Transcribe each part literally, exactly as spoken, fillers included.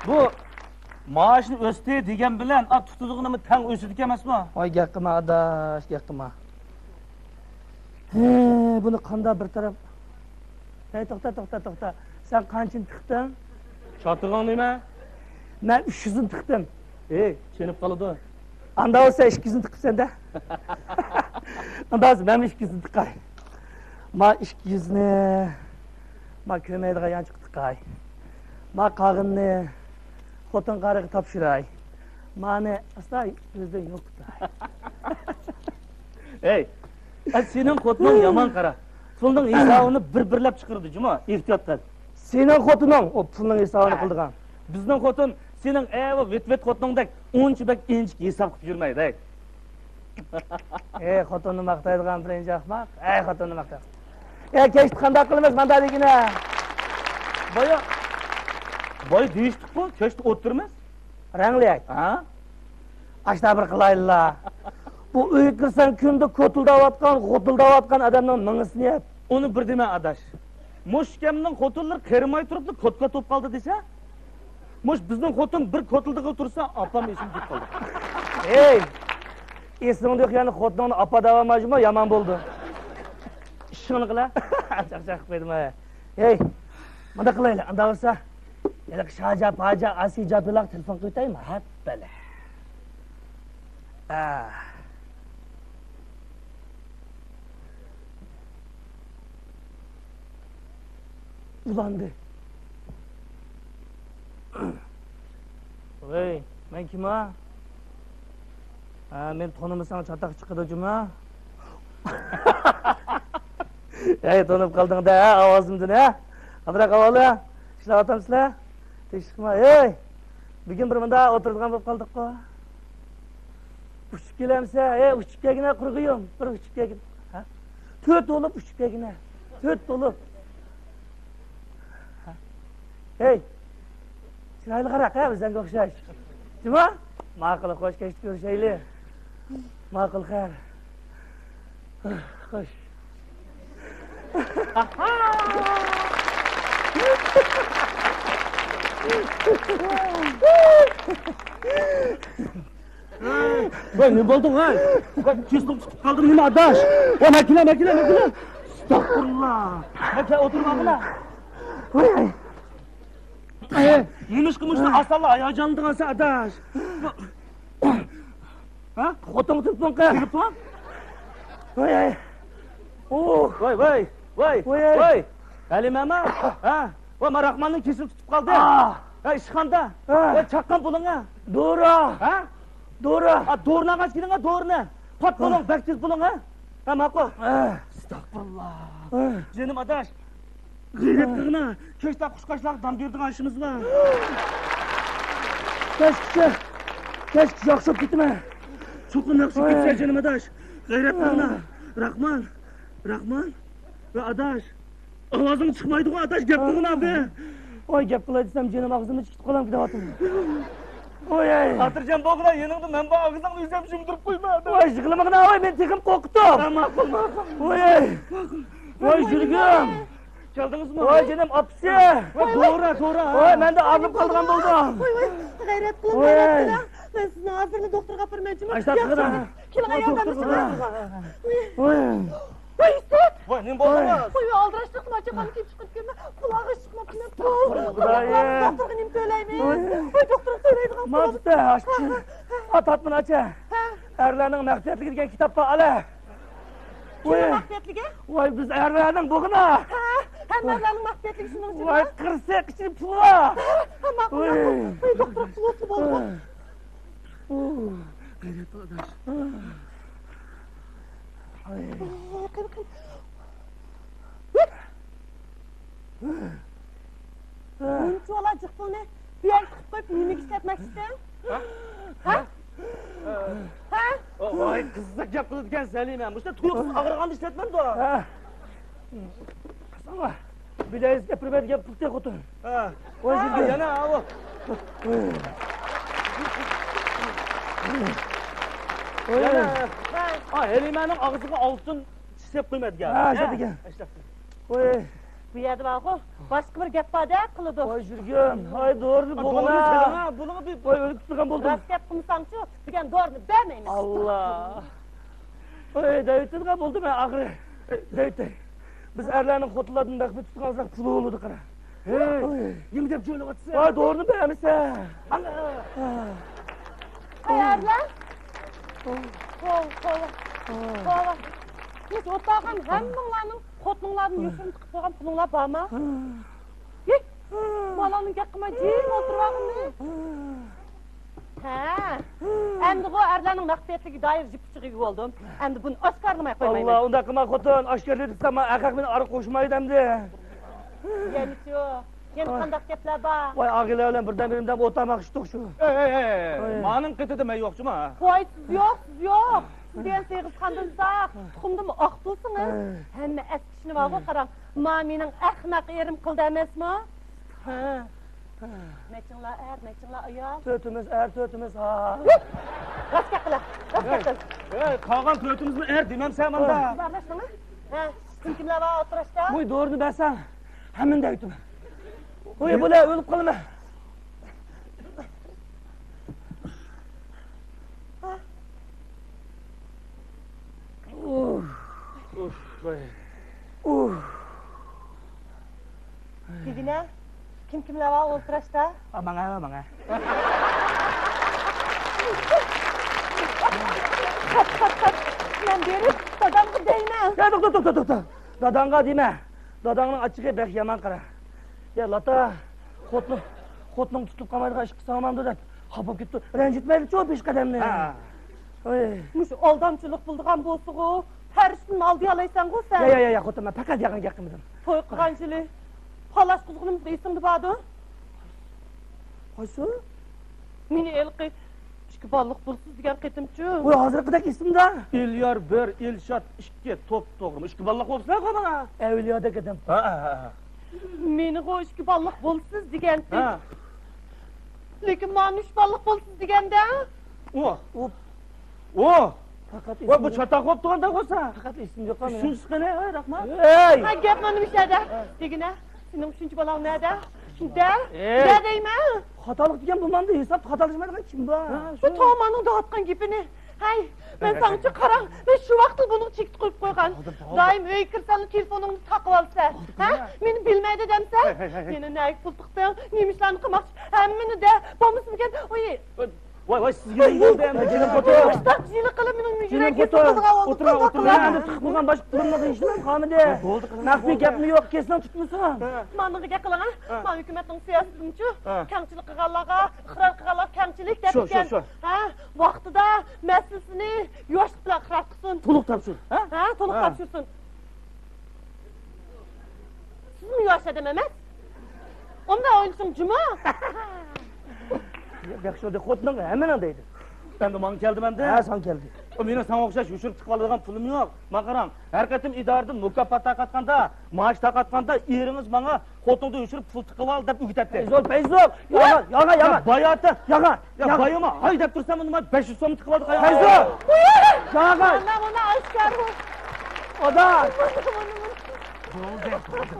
بۇ مائاشنى ئۆستى دېگەن بىلەن، ئا، تۇتىدىغىنىمۇ تەڭ ئۆسىدىكەن ئەمەسمۇ؟ ۋاي، گەپ قىلما ئاداش، گەپ قىلما. ھە، بۇنى قانداق بىر تەرەپ. ھەي، توختا، توختا، توختا. سەن قانچىنى تىقتىڭ؟ چاتىقىڭ نېمە؟ مەن ئۈچ يۈزنى تىقتىم. ھەي، چېنىپ قالىدۇ. ئاندا بولسا ئىككى يۈزنى تىقىپسەن-دە. ئاندا بولسا مەنمۇ ئىككى يۈزنى تىقاي. ما ئىككى يۈزنى، ما كۆرمەيدىغان يانچۇققا تىقاي. ما قالغىنىنى خوتۇن قارىغا تاپشۇراي. مانى ئاستا كۆزدىن يوقىتاي. ھەي، ئە، سېنىڭ خوتۇنۇڭ يامان قارا. پۇلنىڭ ھېسابىنى بىر-بىرلەپ چىقىرىدۇ جۇمۇ، ئېھتىيات قىل. سېنىڭ خوتۇنۇڭ ئۇ پۇلنىڭ ھېسابىنى قىلىدىغان. بىزنىڭ خوتۇن سېنىڭ ئەۋۇ ۋىت-ۋىت خوتۇنۇڭدەك ئۇنچە بەك ئىنچىكە ھېساب قىلىپ يۈرمەيدۇ، ھەي. ئەي، خوتۇننى ماختايدىغان بىرىنچى ئەخمەق. ئەي، خوتۇننى ماختايدىغان. ئەي، كەچتە قانداق قىلىمىز ماندا دېگىنە؟ بايا، بايا دېيىشتۇققۇ، كەچتە ئولتۇرىمىز. رەڭلىك. ھە؟ ئاشتا بىر قىلايلا. بۇ ئۆيگە كىرسەڭ كۈندە كوتۇلداۋاتقان، غوتۇلداۋاتقان ئادەمنىڭ مېڭىسىنى يەپ. ئۇنى بىر دېمە ئاداش. مۇشۇ ئىكەمنىڭ خوتۇنلىرى قېرىماي تۇرۇپلا كوت-كوت بولۇپ قالدى دېسە. مۇشۇ بىزنىڭ خوتۇن بىر كوتۇلدىغىلى تۇرسا ئاپام ئېسىمگە كېلىپ قالدى. ھەي! ئېسىڭدە يوق يەنە خوتۇنۇڭنى ئاپا دەۋالمايجۇمۇ يامان بولدى. ئىشىڭنى قىلە. چاقچاق قىلىپ قويدۇم ھەي. ھەي! مۇنداق قىلايلى ئاندا بولسا. ھېلىقى شاجا پاجا ئاسىي جاپىلاغا تېلېفون قىلىۋېتەيمۇ؟ ھەپپەلە. ئا. ئۇلاندى. ۋەي، مەن كىم ھا؟ ھە، مېنى تونۇمىساڭ چاتاق چىقىدۇ جۇما. ھەي، تونۇپ قالدىڭ-دە، ھە، ئاۋازىمدىن، ھە؟ قانداق ئەھۋالى؟ ئىشلەۋاتامسىلەر؟ تىنچلىقمۇ؟ ھەي! بۈگۈن بىر مۇنداق ئولتۇرىدىغان بولۇپ قالدۇققۇ. ئۇچۇپ كېلەمسە؟ ھەي، ئۇچۇپ كەلگىنە، قۇرغىيىم. بىر ئۇچۇپ كەلگىن. ھە؟ تۆت بولۇپ ئۇچۇپ كەلگىنە. تۆت بولۇپ. ھە؟ ھەي! چىرايلىقراق، ھە، بىزەڭگە ئوخشاش. جۇما؟ ماقۇل، خوش، كەچتە كۆرۈشەيلى. ماقۇل، خەير. خوش. ۋاي، نېمە بولدۇڭ، ھەي؟ ۋاي، كېسىلىپ تۇتۇپ قالدىڭ نېمە، ئاداش؟ ۋاي، مەكىنە، مەكىنە، مەكىنە. ئەستەغپۇرۇللا. مەكىنە ئولتۇرماڭلار. ۋاي. نېمىشقا مۇشۇنداق ئاسانلا ھاياجانلىنىدىغانسەن، ئاداش؟ ھە؟ خوتۇنغا تېلېفون قىل. تېلېفون؟ ۋاي، ۋاي. ئوھ. ۋاي، ۋاي، ۋاي، ۋاي، ۋاي. ۋاي. ھەلىمەما؟ ھە؟ ۋاي، مانا راخماننىڭ كېسىلى تۇتۇپ قالدى. ئاھ. ھە، ئىشخانىدا. ھە. ۋاي، چاققان پۇلۇڭ ھە؟ دورا. ھە؟ دورا. ھە، دورىنى ئالغاچ كېلىڭ ھە، دورىنى. پات بولۇڭ، ھە. بەك تېز بولۇڭ ھە. ھە، ماقۇل. ھە. ئەستەغپۇرۇللا. ھە. جېنىم ئاداش. غەيرەت قىلغىنا، كەچتە قۇشقاچلارغا دان بېرىدىغان ئىشىمىز بار. كەچكىچە، كەچكىچە ياخشى بولۇپ كېتىمەن. چوقۇم ياخشى بولۇپ كېتىسەن، جېنىم ئاداش. غەيرەت قىلغىنا. راخمان، راخمان ۋە ئاداش. ئاۋازىڭ چىقمايدىغۇ، ئاداش، گەپ قىلغىنا بى. ۋاي، گەپ قىلاي دېسەم، جېنىم ئاغزىمدىن چىقىپ قالامدۇ دەۋاتىمەن. ۋاي، ئەي. خاتىرجەم بولغىنا، يېنىڭدا مەن بار، ئاغزىڭنى ئۆزۈم يۇمدۇرۇپ قويما. ۋاي، يىغلىمىغىنا، ۋاي، مېنى تېخىمۇ قورقۇتۇپ. ھە، ماقۇل، ماقۇل. ۋاي، ئەي. ۋاي، يۈرىكىم. كەلدىڭىزمۇ؟ ۋاي، جېنىم ئاپىسى. ۋاي، دورا، دورا. ۋاي، مەن دە ئاغرىپ قالىدىغان بولدۇم. ۋاي، ۋاي، غەيرەت قىلىڭ، ۋاي. غەيرەت قىلىڭ. مەن سىزنى ھازىرلا دوختۇرغا ئاپىرىمەن، جۇمۇ. ئاشتاق قىلىڭ. كېلىڭ، ياردەم قىلىڭ. ۋاي. ۋاي، ئىسىت. ۋاي، نېمە بولدىڭىز؟ ۋاي، ئالدىراش چىقتىم، ئاچا خانىم كىيىپ چىقىپ كەلمە. قۇلاغى چىقماپتىمەن. ئاستاغپۇرۇللا، خۇدايىم. دوختۇرغا نېمە تۆلەيمىز؟ ۋاي. ۋاي، دوختۇرغا تۆلەيدىغان پۇل. ماپتە، ئاچا. ھە، ھە. ئاتاتمىن ئاچا. ھە. ئەرلەرنىڭ مەخپىيەتلىكى دېگەن كىتاب بار، ئالە. كىمنىڭ مەخپىيەتلىكى؟ ۋاي، بىز ئەرلەرنىڭ بۇغىنا. ھە، ھەممە ئەرلەرنىڭ مەخپىيەتلىكى شۇنىڭ ئۈچۈن. ۋاي، قىرسىق ئىچىدە پۇل بار. ھە، ھە، ماقۇل، ماقۇل. ۋاي، دوختۇر، پۇل بولسا بولدى. ھە. ئۇ، غەيرەت قىل، ئاداش. ئاي. ئاي، قېنى، قېنى. بۇنچىۋالا جىق پۇلنى بۇ يەرگە تىقىپ قويۇپ، نېمىگە ئىشلەتمەكچىسەن؟ ھە؟ ھە؟ ھە؟ ھە؟ ۋاي، قىزىق گەپ قىلىدىكەن سەلىمە. مۇشۇنداق تۇيۇقسىز ئاغرىغاندا ئىشلەتمەمدۇ؟ ھە. ساڭا بىلەيسىز گەپىرمەيدىگەن پۇختى خوتۇن. ھە. ۋاي، ھە، يەنە ئاۋۇ. ۋاي. يەنە. ھە، ھەلىمەنىڭ ئاغزىغا ئالتۇن چىش سېلىپ قويمايدىكەن. ھە، ھە، ئىشلەتتىكەن. ئىشلەتتى. ۋاي. بۇ يەردە بارغۇ، باشقا بىر گەپ باردەك قىلىدۇ. ۋاي يۈرگۈن، ھاي دورىنى بولغىنا. بولغىنا بىر ۋاي ئۆلۈپ تۇرغان بولدۇم. راست گەپ قىلمىساڭچۇ، دېگەن دورىنى بەرمەيمەن. ئاللا. ۋاي دەۋېتىدىغان بولدۇم مەن ئاخىرى. دەۋېتەي. بىز ئەرلەرنىڭ خوتۇنلاردىن مەخپىي تۇتقان ئازراق پۇلى بولىدۇ قارا. ھەي، نېمە دەپ جۆيلۈۋاتىسەن؟ ۋاي دورىنى بەرمىسە. ئەرلەر. قوۋ، قوۋ، قوۋ. مۇشۇ ئولتۇرغان ھەممىڭلارنىڭ خوتۇنۇڭلاردىن يوشۇرۇن تىقىپ قويغان پۇلۇڭلار بارمۇ؟ ھېي، بالامنى گەپ قىلماي جىم ئولتۇرۇۋالغىنى. ھە، ئەمدىغۇ ئەرلەرنىڭ مەخپىيەتلىكىگە دائىر جىپ ئۇچىغا ئىگە بولدۇم. ئەمدى بۇنى ئاشكارىلىماي قويمايمەن. ئاللا، ئۇنداق قىلما خوتۇن، ئاشكارىلىدى دېسەم، ئاخىرى مېنى ئارا قوشمايدۇ ئەمدى. يەنىچۇ؟ يەنە قانداق گەپلەر بار؟ ۋاي، ئاغىنىلەر بىلەن بىردەم-بىردەم ئولتۇرماقچىدۇق شۇ. ئەي، ئەي، ئەي، ئەي. مانىڭ قېتىدە مەن يوقچۇما؟ ۋاي، سىز يوق، سىز يوق. سىز دېگەن سېغىز قاندىن ساق، تۇخۇمدىمۇ ئاق بولسىڭىز، ھەممە ئەسكى ئىشنى بارغۇ قاراڭ. ما مېنىڭ ئەخمەق ئېرىم قىلدى ئەمەسمۇ؟ ھە. نەچچىڭلار ئەر، نەچچىڭلار ئايال؟ تۆتىمىز ئەر، تۆتىمىز ھا. راست گەپ قىلە، راست گەپ قىل. ئەي، قالغان تۆتىمىزمۇ ئەر دېمەمسەن ماندا. سىز ئارىلاشماڭ. ھە، كىم كىملەر بار ئولتۇرۇشتا؟ ۋاي، دورىنى بەرسەڭ، ھەممىنى دەۋېتىمەن. ۋاي، بۇلار ئۆلۈپ قالىمەن. ئۇھ. ئۇھ، ۋاي. ئۇھ. دېگىنە، كىم كىملەر بار ئولتۇراشتا؟ ئا، ماڭا، ماڭا. قاچ، قاچ، قاچ. مەن بېرىپ دادامغا دەيمەن. يا، توختا، توختا، توختا. داداڭغا دېمە. داداڭنىڭ ئاچچىقى بەك يامان قارا. يا لاتا، خوتۇن، خوتۇنۇڭ تۇتۇپ قالمايدىغان ئىش قىلساڭ ماندۇ دەپ خاپا بولۇپ كېتىپتۇ. رەنجىتمەيلىچۇ پېشقەدەمنى. ھە. ئاي. مۇشۇ ئالدامچىلىق بولىدىغان بولسىغۇ، پەرىشتىنمۇ ئالدىيالايسەنغۇ سەن. يا، يا، يا، يا، خوتۇن، مەن پەقەت ياخشى گەپ قىلمىدىم. توي قىلغان يىلى پالاش قىزغىنىمىز ئېسىڭدە باردۇ؟ قايسى؟ مېنى ھېلىقى ئىككى بالىلىق بولىسىز دېگەن قېتىمچۇ؟ ۋاي، ھازىرقىدەك ئېسىمدە. ئېليار بىر، ئېلشات ئىككى، توپتوغرا. ئىككى بالىلىق بولسىلەرغۇ ماڭا. ئەۋلىيادەك ئادەم. ھە، ھە، ھە. مېنىغۇ ئىككى بالىلىق بولىسىز دېگەنتى. ھە. لېكىن مانا ئۈچ بالىلىق بولىسىز دېگەندە. ئۇ. ئۇ. ئۇ. پەقەت ۋاي، بۇ ئېسىمدە. چاتاق بولۇپ تۇرغاندا بولسا. پەقەت ئېسىمدە قالمىدى. ئۈچىنچىسى قېنى، ئەي، راخمان؟ ھەي! ھە، گەپ مانا مۇشۇ يەردە. ھە. دېگىنە، سېنىڭ ئۈچىنچى بالاڭ نەدە؟ دە، ئەي! دە دەيمەن. خاتالىق دېگەن بۇ ماندا ھېساب خاتالاشمايدىغان كىم بار؟ ھە، بۇ شۇ. توماننىڭ دەۋاتقان گېپىنى. ھەي، مەن ھەي، ھەي، ساڭىچۇ قاراڭ، مەن شۇ ۋاقىتلا بۇنىڭ چېكىت قويۇپ قويغان. بولدى، بولدى. دائىم ئۆيگە كىرسەڭلا تېلېفونۇڭنى تاقىۋالىسەن. بولدى، ھە؟ قىزىم. مېنى بىلمەيدۇ دەمسەن؟ ھەي، ھەي، ھەي، ھەي. يەنە نەگە پۇل تىقتىڭ؟ نېمە ئىشلارنى قىلماقچى؟ ھەممىنى دە. بولمىسىمىكىن، ئۇي. ۋاي، ۋاي، سىزگە نېمە بولدى ئەمدى، جېنىم خوتۇن؟ مۇشۇنداق جىلە قىلىپ مېنىڭ يۈرەككە سوزىدىغان بولدى. ئوتۇرۇڭ، ئوتۇرۇڭ. ئەمدى تىقىپ قويغان باشقا پۇلۇمنىڭ ھېچنېمە قالمىدى. بولدى، قىلىڭ. مەخپىي گەپمۇ يوق، كېسىڭ تۇتمىسۇن. ھە. مانىڭغا گەپ قىلىڭ، ھە. ھە. ما ھۆكۈمەتنىڭ سىياسىتىمۇچۇ؟ ھە. كەڭچىلىك قىلغانلارغا ئىقرار قىلغانلارغا كەڭچىلىك دەپ شۇ، شۇ، ئىكەن. شۇ. ھە، ۋاقتىدا مەسىلىسىنى يوشۇرۇپ بىلەن ئىقرار قىلسۇن. تولۇق تاپشۇر. ھە؟ ھە، تولۇق ھە. تاپشۇرسۇن. سىزمۇ ياش ئادەم ئەمەس. ئۇنداق ئويلىسىڭ جۇمۇ. ياخشى بولدى، خوتۇنۇڭ ھەممىنىڭ دەيدۇ. ئەمدى ماڭا كەلدىم ئەمدى. ھە، ساڭا كەلدى. مېنىڭ ساڭا ئوخشاش يوشۇرۇپ تىقىۋالىدىغان پۇلۇم يوق. ماڭا قاراڭ، ھەر قېتىم ئىدارىدىن مۇكاپات تارقاتقاندا، مائاش تارقاتقاندا ئېرىڭىز ماڭا خوتۇنۇڭدىن يوشۇرۇپ پۇل تىقىۋال دەپ ئۆگىتەتتى. پەيزۇل، پەيزۇل! ياغا، ياغا، ياغا! يا باياتى! ياغا! يا ياغا! بايىما، ھاي دەپ تۇرسام، ئۇنىما بەش يۈز سومنى تىقىۋالدى قايا. پەيزۇل! ياغا! مانا، مانا ئاشكارا. ئادا! مانا، مانا، مانا. بولدى، بولدى.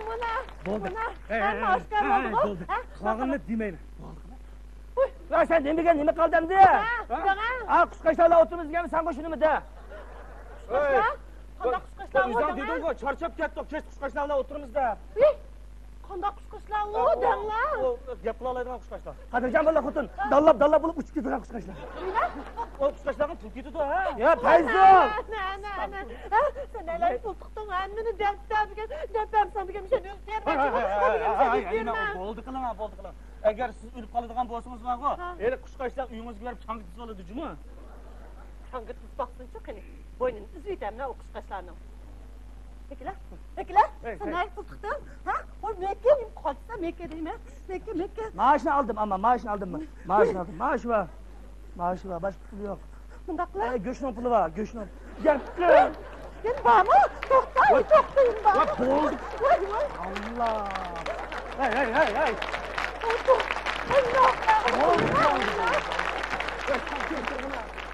مانا، بولدى. مانا، ھەممە ئاشكارا بولدى. بولدى. ھە؟ قالغىنىنى دېمەيمەن. ۋاي، سەن نېمە دېگەن، نېمە قالدى ئەمدى؟ ھە، دەڭە. ھە، قۇشقاچلار بىلەن ئولتۇرىمىز دېگەننى ساڭا شۇنىمۇ دە. قۇشقاچلار؟ قانداق قۇشقاچلار بۇ؟ ئۆزۈڭ دېدىڭغۇ، چارچاپ كەتتۇق، كەچ قۇشقاچلار بىلەن ئولتۇرىمىز دە. ۋىي، قانداق قۇشقاچلار ئۇ، دەڭلار. ئۇ، ئۇ، گەپ قىلالايدىغان قۇشقاچلار. قادىرجان بالىلار خوتۇن، داللاپ، داللاپ بولۇپ ئۇچۇپ كېتىدىغان قۇشقاچلار. ئۇ قۇشقاچلارغا پۇل كېتىدۇ، ھە؟ يا، پەيزۇل! ئەنە، ئەنە، ئەنە. ھە، سەن ئەلەي پۇل تىقتىڭ، ھەممىنى دەپ، دەپ، دەپ، دەپ بەرسەڭ دېگەن مىشەن ئۆزگەرمەيدۇ. ھە، ھە، ھە، ھە، ھە، ھە، ھە، ھە، ھە، بولدى قىلىڭ، بولدى قىلىڭ. ئەگەر سىز ئۆلۈپ قالىدىغان بولسىڭىز ماڭغۇ، ھە. ھېلى قۇشقاچلار ئۆيىڭىزگە بېرىپ چاڭگا تىزىۋالىدۇ جۇمۇ. چاڭگا تىزىپ باقسۇنچۇ قېنى. بوينىنى ئۈزۈۋېتەملا ئۇ قۇشقاچلارنىڭ. بېكىلە، بېكىلە، سەن نەگە پۇل تىقتىڭ؟ ھە؟ ۋاي مەككە، نېمە قاچىسا مەككە دەيمەن. مەككە، مەككە. مائاشنى ئالدىم، ئامما، مائاشنى ئالدىم. مائاشنى ئالدىم. مائاش بار. مائاش بار، باشقا پۇل يوق. مۇنداق قىلە. ئەي، گۆشنىڭ پۇلى بار، گۆشنىڭ. گەپ قىل. يەنە بارمۇ؟ توختا، توختا، يەنە بارمۇ؟ ۋاي، بولدى. ۋاي، ۋاي. ئاللا. ھەي، ھەي، ھەي، ھەي. بولدى،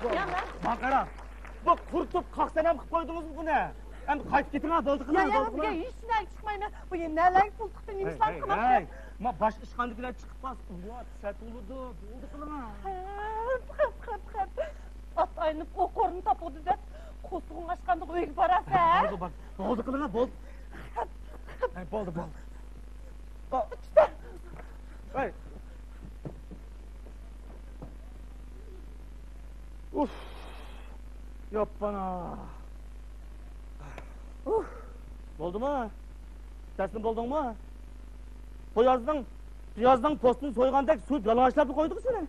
بولدى. يا، مەن. ماڭا قارا. بۇ قۇرۇتۇپ قاق سەنەم قىلىپ قويدىڭىزمۇ بۇنى؟ ئەمدى قايتىپ كېتىڭە، بولدى قىلىڭە، يا، يا، بولدى قىلىڭە. يا، ھېچ نەرگە چىقمايمەن. بۇ يەنە نەلەرگە پۇل تىقتىم، ھېچ نەرگە قىلماپتىمەن. ما باش ئىشخانىدىكىلەر چىقىپ قالسا، ئۇۋا، سەت بولىدۇ، بولدى قىلىڭە. خەپ، خەپ، خەپ، خەپ. ئات ئايلىنىپ ئوق ئورنىنى تاپىدۇ دەپ، قورسىقىڭ ئاچقاندا ئۆيگە بارارسەن. بولدى، بار. بولدى قىلىڭە، بولدى. ھە، بولدى، بولدى. ۋاي. ئۇف. ياپپانا. ئۇف. بولدىمۇ؟ تەسلىم بولدۇڭمۇ؟ پىيازنىڭ، پىيازنىڭ پوستىنى سويغاندەك سويۇپ يالىڭاچلاپلا قويدۇق سېنى.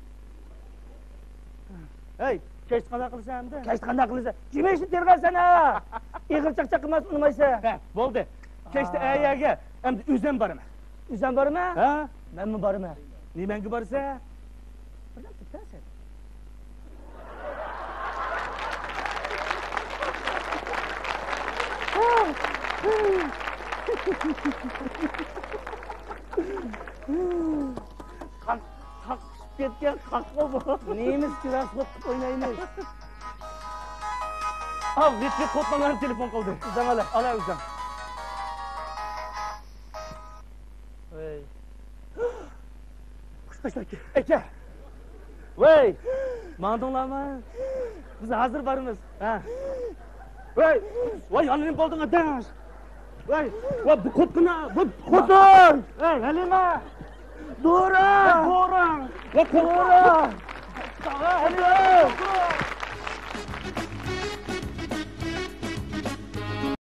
ھەي، كەچتە قانداق قىلىسەن ئەمدى؟ كەچتە قانداق قىلىسەن؟ جىمىشىپ تېرىغانسەن ھە! ئېغىر چاقچاق قىلماسا ئۇنىمايسەن. ھە، بولدى. كەچتە ئا. ئەيەرگە ئەمدى ئۆزۈم بارىمەن. ئۆزۈم بارىمەن؟ ھە؟ مەنمۇ بارىمەن. نېمەڭگە بارىسەن؟ بىردەم تۇرۇپ بەرسەن. قاق-، قاقشىپ كەتكەن قاقما بۇ. نېمىس كراسكوپ ئوينايمىز. ئاۋ، ۋىت-ۋىت خوتۇنلار تېلېفون قىلدى. ئۆزۈڭ ئالا. ئالا ئۆزۈڭ. ۋەي. قۇش قاچتاكى. ئەكە. ۋەي. ماڭدىڭلارمۇ؟ بىز ھازىر بارىمىز. ھە. ۋەي. ۋاي، يەنە نېمە بولدۇڭ ئاداش؟ ۋاي. ۋاي، بۇ قوپقىنا، بۇ خوتۇن. ۋەي، ھەلىمە. دورا. ۋەي، دورا. ۋەي، قوپقىنا. دورا. ھەلىمە.